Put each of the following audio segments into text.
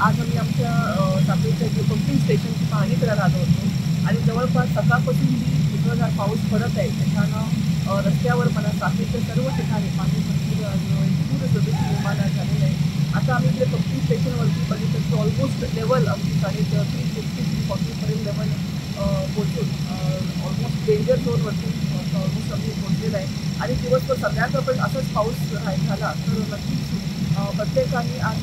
आज आम्ही आमच्या साखळीच्या जे पंपिंग स्टेशनची पाहणी करायला आलो होतो आणि जवळपास सकाळपासून जी मुसळधार पाऊस पडत आहे त्याच्यानं रस्त्यावर म्हणा साखळीच्या सर्व ठिकाणी पाणी भरपूर पूर सदृश निर्माण झालेलं आहे। आता आम्ही इकडे पंपिंग स्टेशनवरती बघितलं की ऑलमोस्ट लेवल आमची 350 340पर्यंत लेवल पोहोचून ऑलमोस्ट डेंजर झोनवरती ऑलमोस्ट आम्ही पोहोचलेलं आहे। आणि दिवसभर संध्याकाळपर्यंत असाच पाऊस झाला तर नक्कीच प्रत्येकाने आज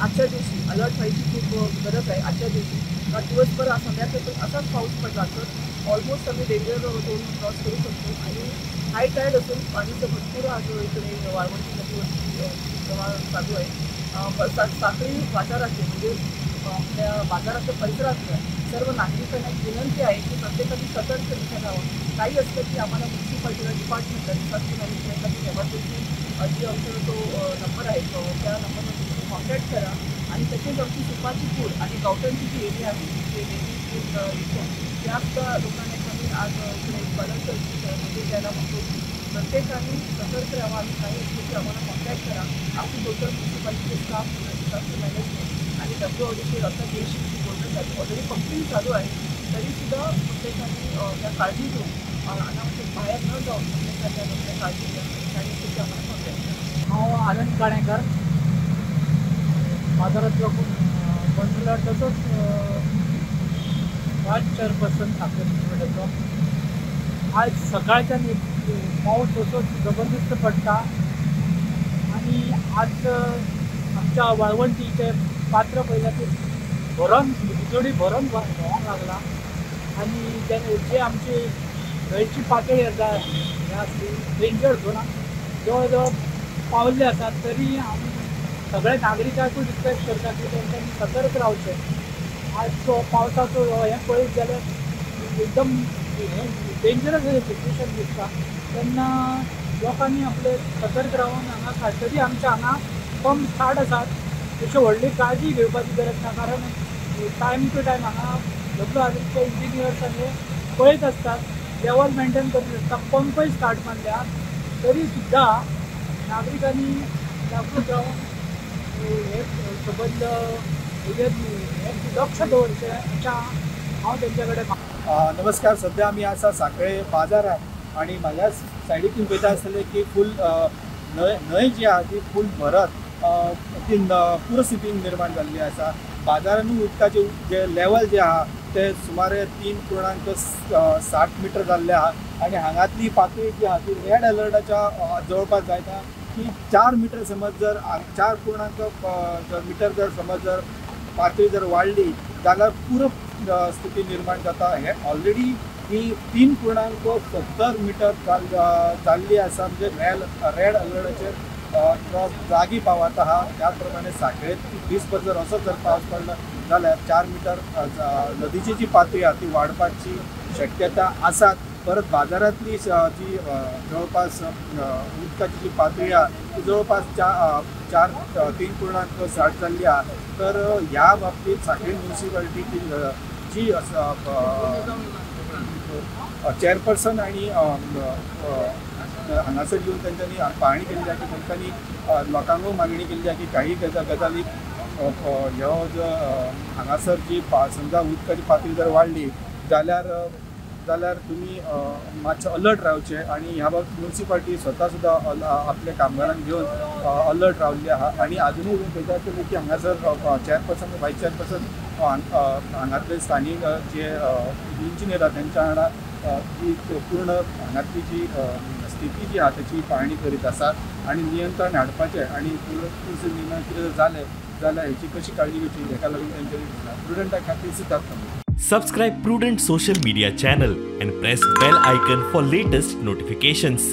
आजच्या दिवशी अलर्ट व्हायची खूप गरज आहे। आजच्या दिवशी कारण दिवसभर संध्याकाळपर्यंत असाच पाऊस पडला तर ऑलमोस्ट आम्ही डेंजर झोन क्रॉस करू शकतो। आणि हाय टाईड असून पाणीचं भरपूर आज इकडे वाळवंटी नदीवरती प्रवाह चालू आहे। साखळी बाजारातले म्हणजे आपल्या बाजाराच्या परिसरातल्या सर्व नागरिकांना एक विनंती आहे की प्रत्येकाने सतर्क राहावं। काही असलं की आम्हाला म्युनिसिपालिटीला डिपार्टमेंटला डिसास्टर मॅनेजमेंटला एमर्जन्सी जी आमचा तो नंबर आहे तो त्या नंबरवर तुम्ही कॉन्टॅक्ट करा। आणि तसेच आमची सुपाची पूर आणि गावठाणची जी एरिया आहे जे इथं त्या सुद्धा लोकांना आम्ही आज इकडे एक अलर्ट म्हणजे द्यायला म्हणतो की प्रत्येकाने सतर्क राहावं आणि काही असलं की आम्हाला कॉन्टॅक्ट करा। आमची टोटल म्युनिसिपालिटीचे स्टाफ, डिसास्टर मॅनेजमेंट आणि WODC आता जेशीची बोलणं चालू ऑलरेडी पंपिंग चालू आहे तरीसुद्धा प्रत्येकाने त्या काळजी घेऊन अनावश्यक बाहेर न जाऊन प्रत्येकाने काळजी घ्या आणि काही असलं की आम्हाला कॉन्टॅक्ट करा। हांव आनंद काणेकर, बाजारांतलो कंट्रोलर तसोच वायस चेअरपर्सन साखळे म्युनिसिपालिटीचो। आज सकाळच्यान एक पावस असो जबरदस्त पडटा आनी आज आमच्या वाळवंटीचे पात्र पळयल्यार ते भरून उजोडी भरून व्हांवंक लागला आनी जे आमची न्हंयची पातळी आसा हे आसली डेंजर झोनाक जवळ जवळ पावल्ले आसात। तरी आमी सगळ्या नागरिकांकूय रिक्वेस्ट करता की तेंच्यांनी सतर्क रावचें। आजचो पावसाचो हें पळयत जाल्यार एकदम हें डेंजरस सिच्युएशन दिसता तेन्ना लोकांनी आपले सतर्क रावन हांगा तरी आमच्या हांगा पंप स्टार्ट आसात, तशी व्हडली काळजी घेवपाची गरज ना, कारण टायम टू टायम हांगा WRCचे इंजिनियर्स आनी पळयत आसतात, लेवल मेंटेन करीत आसता, पंपय स्टार्ट मारल्या तरी सुद्दां नागरिकांनी जागृत रावन हे सबंद हेजेर लक्ष दवरचें अशें हांव तेंचे कडेन। नमस्कार, सध्या आमी आसा साखळे बाजारात आणि म्हाज्या सायडीक तुमी पळयता आसतले की फूल न्हंय जी आहा ती फूल भरत ती पूरस्थिती निर्माण जाल्ली आसा। बाजारानूय उदकाचें जे लेवल जे आहा ते सुमारे 3.60 मिटर जाल्ले आहा आनी हांगातली पातळी जी आहा ती रेड अलर्टाच्या जवळपास जायता की 4 मिटर समज जर 4 मिटर जर समज जर पातळी जर वाडली जाल्यार पूर स्थिती निर्माण जाता। हे ऑलरेडी ही 3.70 मिटर जाल्ली आसा, म्हणजे रेड अलर्टाचेर क्रॉस जागी पावत आहा। त्याच प्रमाणे साखळेंत दीसभर जर असो जर पावस पडलो जाल्यार 4 मिटर नदीची जी पातळी आहा ती वाडपाची शक्यता आसा। परत बाजारांतली जी जवळपास उदकाची जी पातळी आहा ती जवळपास 3.60 जाल्ली आहा। तर ह्या बाबतीत साखळी म्युनिसिपालिटीची जी चेअरपर्सन आनी हांगासर येवन तेंच्यांनी पाहणी केल्ली आहा की तेंच्यांनी लोकांकूय मागणी केल्ली आहा की काही गजाली ह्यो जो हांगासर जी समजा उदकाची पातळी जर वाडली जाल्यार तुमी मातशें अलर्ट रावचें आनी ह्या बाबतीत म्युनिसिपालिटी स्वता सुद्दां आपल्या कामगारांक घेवन अलर्ट रावल्ली आहा। आनी आजुनूय पळयता आसतलें की हांगासर चेअरपर्सन वायस चेअरपर्सन हांगातले स्थानीक जे इंजिनियर आहा तेंच्या वांगडा जी पूर्ण हांगातली जी स्थिती जी आहा तेची पाहणी करीत आसा आनी नियंत्रण हाडपाचें आनी पूर्ण निर्माण कितें जालें जाल्यार हेची कशी काळजी घेवची हेका लागून तेंच्यांनी प्रुडंटा खातीर सुद्दां। Subscribe Prudent social media channel and press bell icon for latest notifications.